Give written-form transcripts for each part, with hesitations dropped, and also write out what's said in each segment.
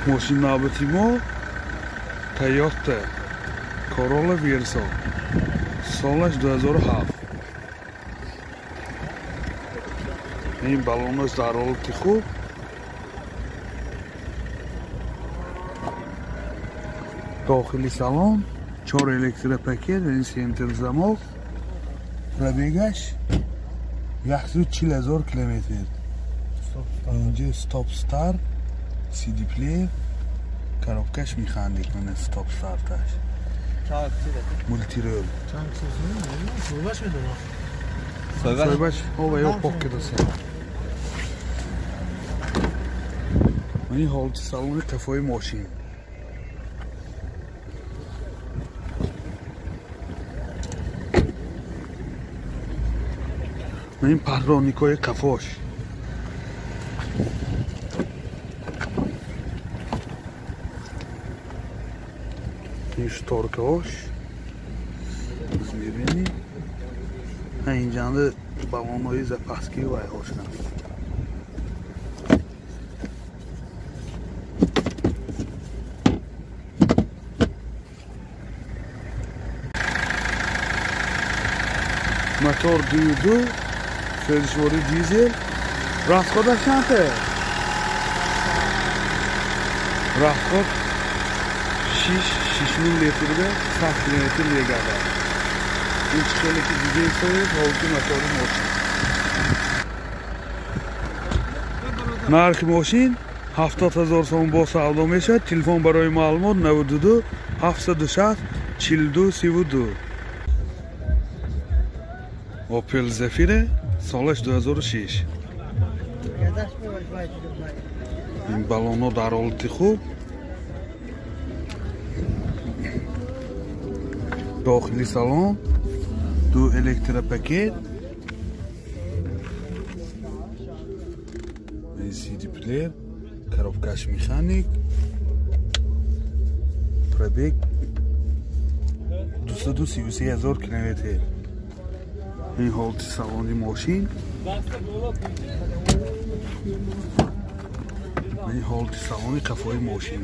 Мошин навбати мо Toyota Corolla Verso, солаш 2007. Ин балонаш дар ҳолати хуб. Дохили салон 4 электропакет, ин центр замок. Пробегаш 140 000 километр. Инҷа стоп старт, CD player, коробкаш механик, мана стоп старташ. Мултирол. Соҳибаш ова ё пок кардаса. Ин ҳолати салони қафои мошин. Ин парроникои қафош. Ин шторкаош мебинӣ. Инҷанда балонҳои запаски вайҳош ҳаст. Мотор 2.2, сӯзишвори дизел. Расходаш чанд? Расход 6,5 литрда 100 километр мегардад. Ин хеле ки дида истоед ҳолати мотори мошин. Нархи мошин 70 000 сом бо савдо мешавад. Телефон барои маълумот 92 760 42 32. Opel Zafira, солаш 2006. Ин балонҳо дар ҳолати хуб. Дохили салон ду электропакет, CD player, коробкаш механик, пробег 233 000 километр. Ин ҳолати салони мошин. Ин ҳолати салони қафои мошин.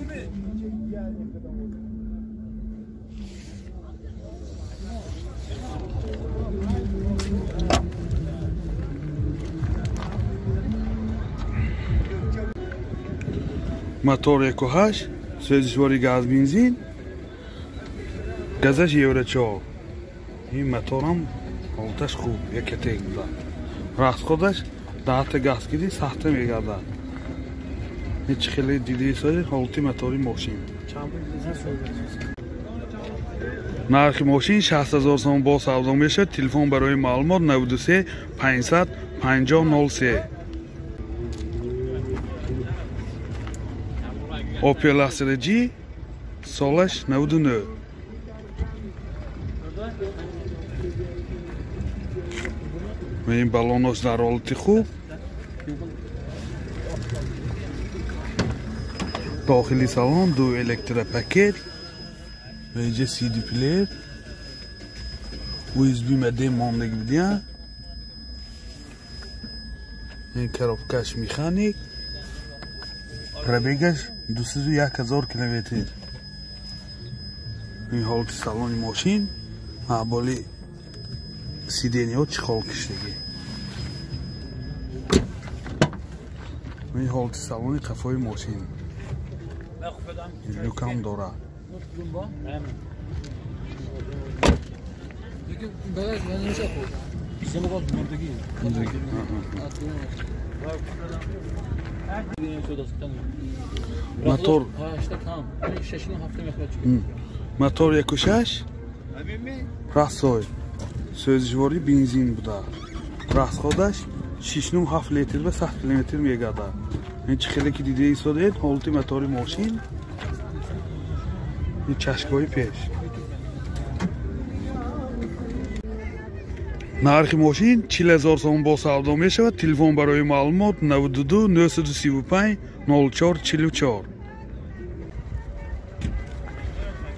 Мотор 1.8, сӯзишвори газ бензин, газаш евро 4. Ин моторам ҳолаташ хуб, якатек буда. Расходаш 10 газ киди 7 мегардад. Ҳеҷ хеле дида истоед ҳолати мотори мошин. Нархи мошин 60 000 сом бо савдо мешавад. Телефон барои маълумот 93 500 50 03. Opel Astra G, солаш 99. Ин балонош дар ҳолати хуб. Дохили салон ду электропакет, инҷа CD player, USB модем мондагӣ будия. Ин коробкаш механик, пробегаш 201 000 километр. Ин ҳолати салони мошин, боли сидениҳо чӣ хол киштагӣ. Ин ҳолати салони қафои мошин. Люкам дорад. Мотор мотор 1.6 расой, сӯзишвори бензин буда. Расходаш 6,7 литр ба 100 километр мегардад. Ин чӣ хеле ки дида истодаед ҳолати мотори мошин. Ин чашкҳои пеш. Нархи мошин 40 000 сом бо савдо мешавад. Телефон барои маълумот 92 935 04 44.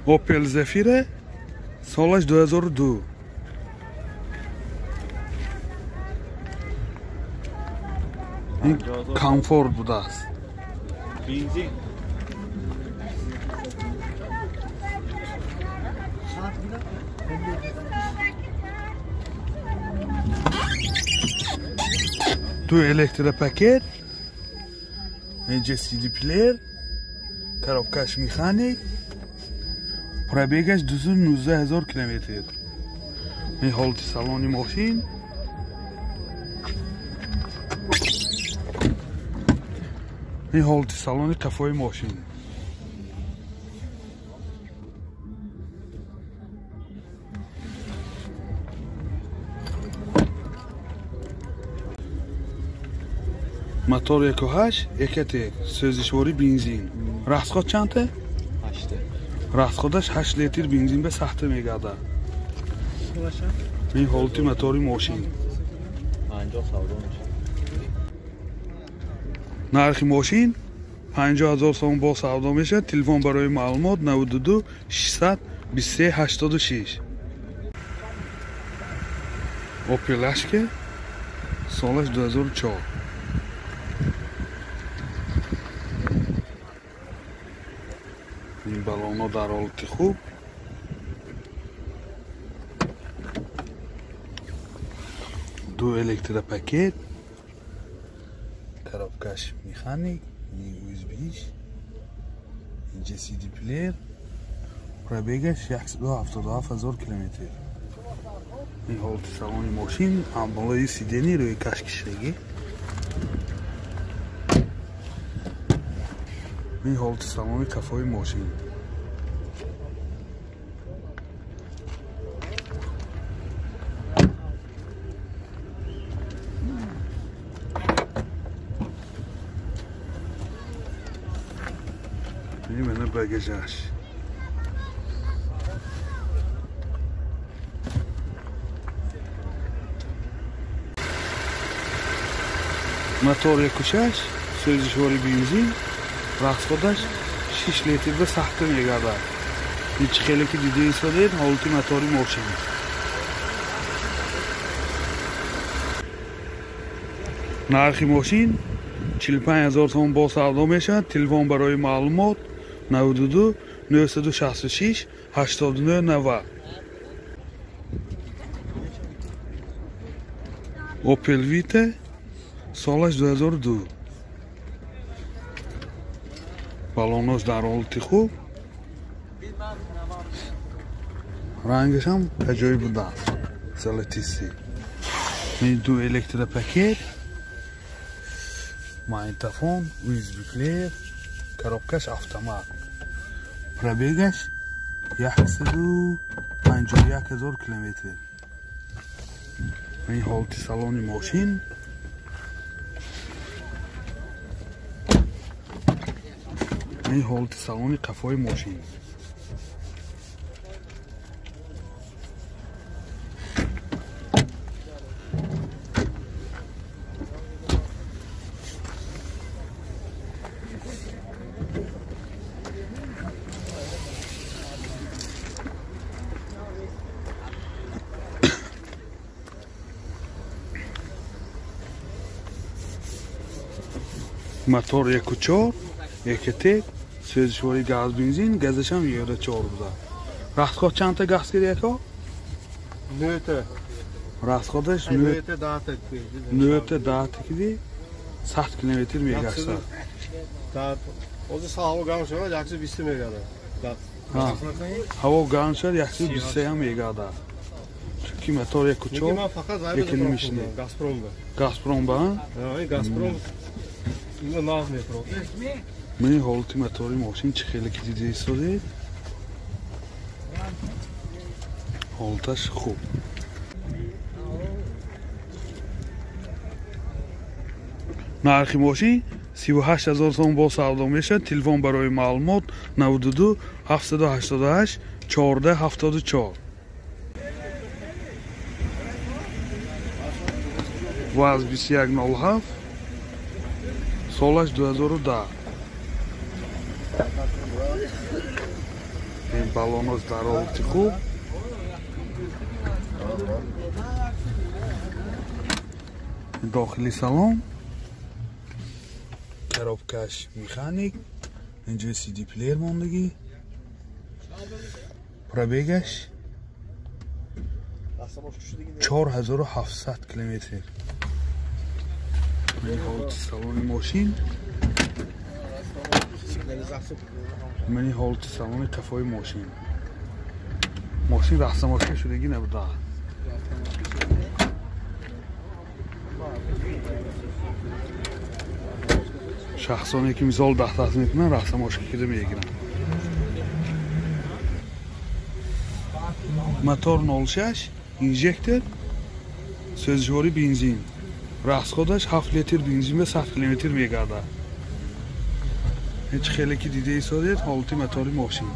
Opel Zafira, солаш 2002. Ин комфорт будааст. Бензин. Ду электропакет, инҷа CD плеер, коробкаш механик, пробегаш 219 000 километр. Ин ҳолати салони мошин. Ин ҳолати салони қафои мошин. Мотор 1.8 Ecotec, сӯзишворӣ бензин. Расход чандта? 8. Расходаш 8 литр бензин ба сахта мегардад. Ин ҳолати мотори мошин. 50 савдо мешавад. Нархи мошин 50 000 сом бо савдо мешавад. Телефон барои маълумот 92 600 23 86. Opel Astra солаш 2004. Ин балонҳо дар ҳолати хуб. Ду электропакет, коробкаш механик, USB-ш, инҷа CD плеер, пробегаш 177 000 километр. Ин ҳолати салони мошин, болои сидени рӯи каш кишидагӣ. Ин ҳолати салони қафои мошин. Ин мана багажаш. Мотор 1.6, сӯзишворӣ бензин, расходаш 6 литр ба сахта мегардад. Ин чӣ хеле ки дида истодед, ҳолати мотори мошин. Нархи мошин 45 000 сом бо савдо мешавад. Телефон барои маълумот 92 966 89 90. Opel Vita солаш 2002. Балонош дар ҳолати хуб, рангашам аҷоиб будааст, золотистый. Ин ду электропакет, магнитофон, USB плеер, коробкаш автомат. Пробегаш 151 000 километр. Ин ҳолати салони мошин. Ин ҳолати салони қафои мошин. Мотор 1.4 Ecotec, сӯзишворӣ газ бензин, газашам Евро 4 буда. Расход чандта газ киди ако? 9. Расходаш 9 9 киди 100 километр мегашта. Ҳозир ҳаво гарм шавад 120 мегардад. Ҳаво гарм шавад 123 ҳам мегардад. Чунки мотор 1.4 экономичный. Газпром ба. Газпром ба? Ҳа, Газпром ино нав мефурӯхт. Ман ҳолати мотори мошин чӣ хеле ки дида истодед, ҳолаташ хуб. Нархи мошин 38 000 сом бо савдо мешавад. Телефон барои маълумот 92 788 14 74. ВАЗ 2107, солаш 2010. Ин балонош дар ҳолати хуб. Дохили салон, коробкаш механик, инҷо CD плеер мондагӣ. Пробегаш 4700 километр. Мани ҳолати салони мошин, мани ҳолати салони қафои мошин. Мошин растамошка шудагӣ набуда. Шахсоне ки мисол дастраст мекунанд, растамошка кида мегиранд. Мотор 06, инжектор, сӯзишворӣ бензин. Расходаш 7 литр бензин ба 100 километр мегардад. Ҳеҷ хеле ки дида истодед ҳолати мотори мошин.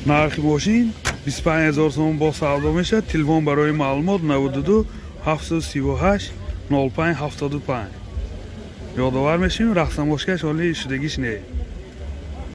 Нархи мошин 25 000 сомон бо савдо мешавад. Телефон барои маълумот 92 738 05 75. Ёдовар мешавем, рахтамошкаш ҳоли шудагиш не.